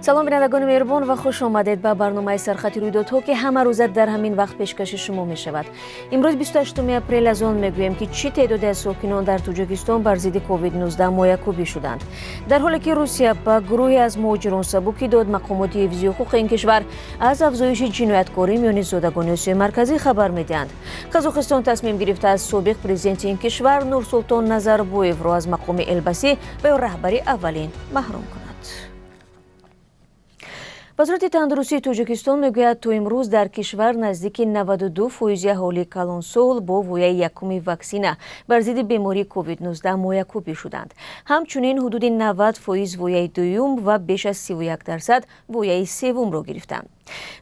Салом, бинандагони меҳрубон, ва хуш омадед ба барномаи «Сархати рӯйдодҳо», ки ҳама рӯза дар ҳамин вақт пешкаши шумо мешавад. Имрӯз, 28 апрел, аз он мегӯем, ки чӣ теъдоде аз сокинон дар Тоҷикистон бар зидди COVID-19 моякӯбӣ шуданд. Дар ҳоле ки Русия ба гурӯҳе аз муҳоҷирон сабукӣ дод, мақомоти ҳифзи ҳуқуқи ин кишвар аз афзоиши ҷинояткорӣ миёни зодагони Осиёи Марказӣ хабар медиҳанд. Қазоқистон тасмим гирифтааст собиқ президенти ин кишвар Нурсултон Назарбоевро аз мақоми Елбасы ва ё раҳбари аввалин маҳрум кунад. Вазорати тандурустии Тоҷикистон мегӯяд, то имрӯз дар кишвар наздики 92 фоизи аҳолии калонсол бо вояи якуми ваксина бар зидди бемории COVID-19 моякӯбӣ шуданд. Ҳамчунин ҳудуди 90% вояи дуюм ва беш аз 31% вояи севумро гирифтанд.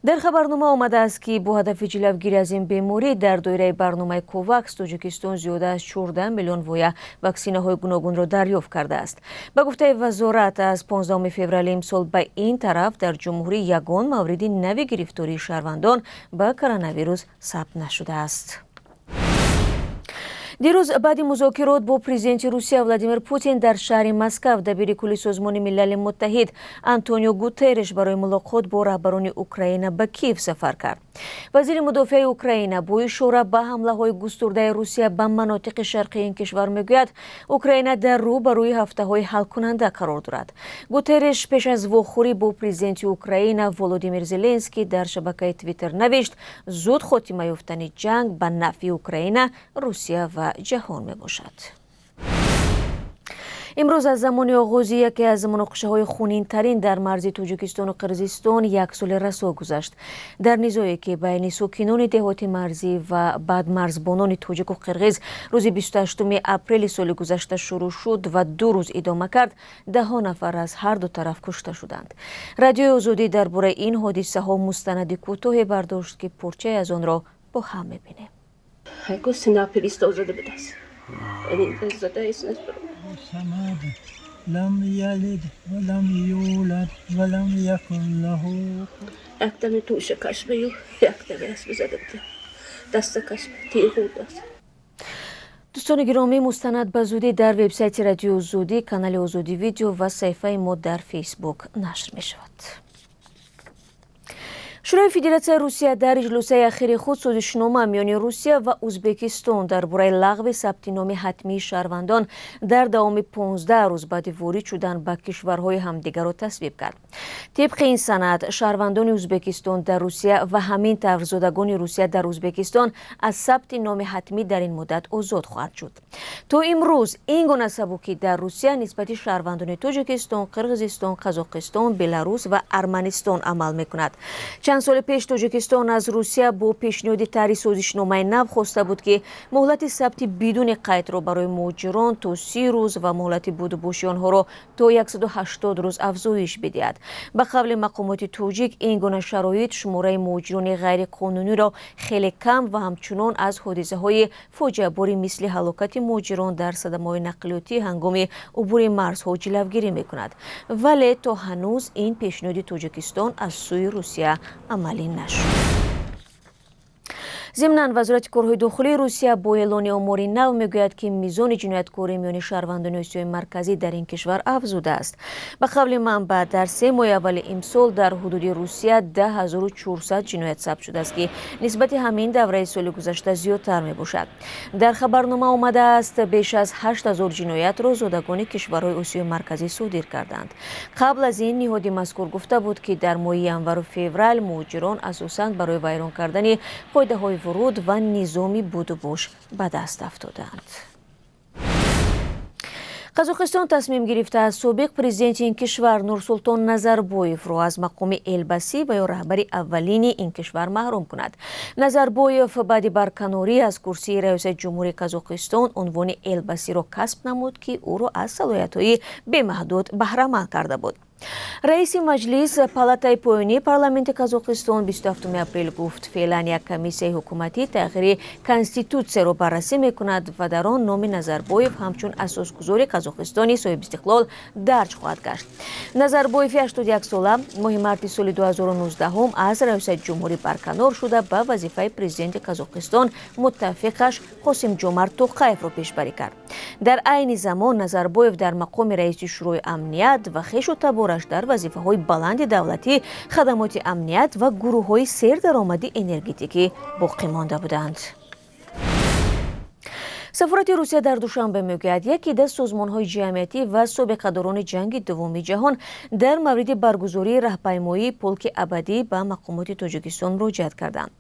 Дар хабарнома омадааст, ки бо ҳадафи ҷилавгирӣ аз ин беморӣ дар доираи барномаи Ковакс Тоҷикистон зиёда аз 14 миллион воя ваксинаҳои гуногунро дарёфт кардааст. Ба гуфтаи вазорат, аз 15 феврали имсол ба ин тараф дар ҷумҳурӣ ягон мавриди нави гирифтории шаҳрвандон ба коронавирус сабт нашудааст. Дирӯз баъди музокирот бо президенти Русия Владимир Путин дар шаҳри Москав, дабири кулли Созмони Милали Муттаҳид Антонио Гутерреш барои мулоқот бо раҳбарони Украина ба Киев сафар кард. Вазири мудофиаи Украина бо ишора ба ҳамлаҳои густурдаи Русия ба манотиқи шарқии ин кишвар мегӯяд, Украина дар рӯ ба рӯи ҳафтаҳои ҳалкунанда қарор дорад. Гутерреш пеш аз вохӯрӣ бо президенти Украина Володимир Зеленский дар шабакаи Твиттер навишт, зуд хотима ёфтани ҷанг ба нафъи Украина, Русия ва ҷаҳон мебошад. Имрӯз аз замони оғози яке аз муноқишаҳои хунинтарин дар марзи Тоҷикистону Қирғизистон як соли расо гузашт. Дар низое, ки байни сокинони деҳоти марзӣ ва баъд марзбонони тоҷику қирғиз рӯзи 28 апрели соли гузашта шурӯъ шуд ва 2 рӯз идома кард, даҳҳо нафар аз ҳар ду тараф кушта шуданд. Радиои Озодӣ дар бораи ин ҳодисаҳо мустанади кӯтоҳе бардошт, ки порчае аз онро бо ҳам мебинем. Сина будааст. لم يلد ولم يولد ولم يكن له Яктами тӯшакаш бию, яктами асби зада буд, дастакаш тир хӯрдааст. Дӯстони гиромӣ, мустанад ба зудӣ дар вебсайти Радиои Озодӣ, канали Озодӣ Видео ва саҳифаи мо дар Фейсбук нашр мешавад. Шӯрои Федератсияи Русия дар иҷлосаи ахири худ созишнома миёни Русия ва Ӯзбекистон дар бораи лағви сабти номи ҳатмии шаҳрвандон дар давоми 15 рӯз баъди ворид шудан ба кишварҳои ҳамдигарро тасвиб кард. Тибқи ин санад, шаҳрвандони Ӯзбекистон дар Русия ва ҳамин тавр зодагони Русия дар Ӯзбекистон аз сабти номи ҳатмӣ дар ин муддат озод хоҳанд шуд. То имрӯз ин гуна сабукӣ дар Русия нисбати шаҳрвандони Тоҷикистон, Қирғизистон, Қазоқистон, Беларус ва Арманистон амал мекунад. Чанд соли пеш Тоҷикистон аз Русия бо пешниҳоди тарҳи созишномаи нав хоста буд, ки муҳлати сабти бидуни қайдро барои муҳоҷирон то 30 рӯз ва муҳлати будубоши онҳоро то 180 рӯз афзоиш бидиҳад. Ба қавли мақомоти тоҷик, ин гуна шароит шумораи муҳоҷирони ғайриқонуниро хеле кам ва ҳамчунон аз ҳодисаҳои фоҷиабори мисли ҳалокати муҳоҷирон дар садамаҳои нақлиётӣ ҳангоми убури марзҳо ҷилавгирӣ мекунад. Вале то ҳанӯз ин пешниҳоди Тоҷикистон аз сӯи Русия амалӣ нашуд. Зимнан, Вазорати корҳои дохилии Русия бо эълони омори нав мегӯяд, ки мизони ҷинояткорӣ миёни шаҳрвандони Осиёи Марказӣ дар ин кишвар афзудааст. Ба қавли манбаъ, дар 3 моҳи аввали имсол дар ҳудуди Русия 10 400 ҷиноят сабт шудааст, ки нисбати ҳамин давраи соли гузашта зиёдтар мебошад. Дар хабарнома омадааст, беш аз 8000 ҷиноятро зодагони кишварҳои Осиёи Марказӣ содир карданд. Қабл аз ин ниҳоди мазкур гуфта буд, ки дар моҳи январу феврал муҳоҷирон асосан барои вайрон кардани қоидаҳои вуруд ва низоми будубош ба даст афтоданд. Қазоқистон тасмим гирифтааст собиқ президенти ин кишвар Нурсултон Назарбоевро аз мақоми Елбасы ва ё раҳбари аввалини ин кишвар маҳрум кунад. Назарбоев баъди барканорӣ аз курсии раёсати ҷумҳурии Қазоқистон унвони Елбасиро касб намуд, ки ӯро аз салоҳиятҳои бемаҳдуд баҳраманд карда буд. Раиси маҷлис, палатаи поёнии парламенти Қазоқистон, 27 апрел гуфт, феълан як комиссияи ҳукуматӣ тағйири конститутсияро баррасӣ мекунад ва дар он номи Назарбоев ҳамчун асосгузори Қазоқистони соҳибистиқлол дарҷ хоҳад гашт. Назарбоеви 81 сола моҳи марти соли 2019 аз раёсати ҷумҳурӣ барканор шуда, ба вазифаи президенти Қазоқистон муттафиқаш Қосимҷомарт Тоқаевро пешбарӣ кард. Дар айни замон Назарбоев дар мақоми раиси Шӯрои амният ва хешу табораш дар вазифаҳои баланди давлатӣ, хадамоти амният ва гурӯҳҳои сердаромади энергетикӣ боқӣ монда буданд. Сафорати Русия дар Душанбе мегӯяд, яке даст созмонҳои ҷамъиятӣ ва собиқадорони ҷанги дуввуми ҷаҳон дар мавриди баргузории раҳпаймоии Полки абадӣ ба мақомоти Тоҷикистон муроҷиат карданд.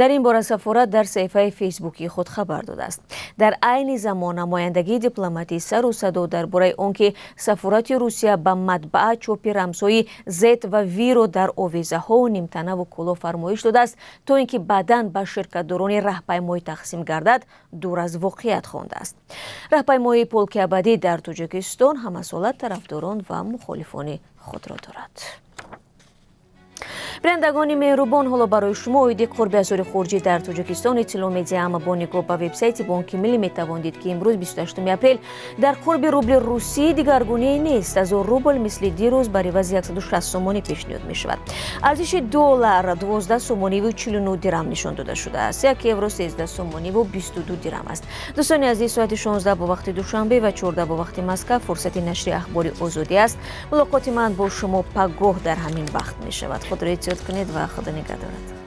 Дар ин бора сафорат дар саҳифаи фейсбукии худ хабар додааст. Дар айни замон намояндагии дипломатӣ сару садо дар бораи он ки сафорати Русия ба матбаа чопи рамзҳои Z ва V-ро дар овезаҳову нимтанаву кулоҳ фармоиш додааст, то ин ки баъдан ба ширкатдорони раҳпаймоӣ тақсим гардад, дур аз воқеият хондааст. Раҳпаймоии Полки абадӣ дар Тоҷикистон ҳамасола тарафдорон ва мухолифони худро дорад. Бинандагони меҳрубон, ҳоло барои шумо оиди қурби асъори хориҷӣ дар Тоҷикистон иттилоъ медиҳам. Бо нигоҳ ба вебсайти Бонки Миллӣ метавон дид, ки имрӯз, 28 апрел, дар қурби рубли русӣ дигаргуние нест. 1000 рубл мисли дирӯз бар ивази 160 сомонӣ пешниҳод мешавад. Арзиши доллар 12 сомониву 49 дирам нишон дода шудааст. 1 евро 13 сомониву 22 дирам аст. Дӯстони азиз, соати 16 бо вақти Душанбе ва 14 бо вақти Москва фурсати нашри Ахбори Озодӣ аст. Мулоқоти ман бо шумо пагоҳ дар ҳамин вақт мешавад. Худро эҳтиёт кунед ва Худо нигаҳдорад.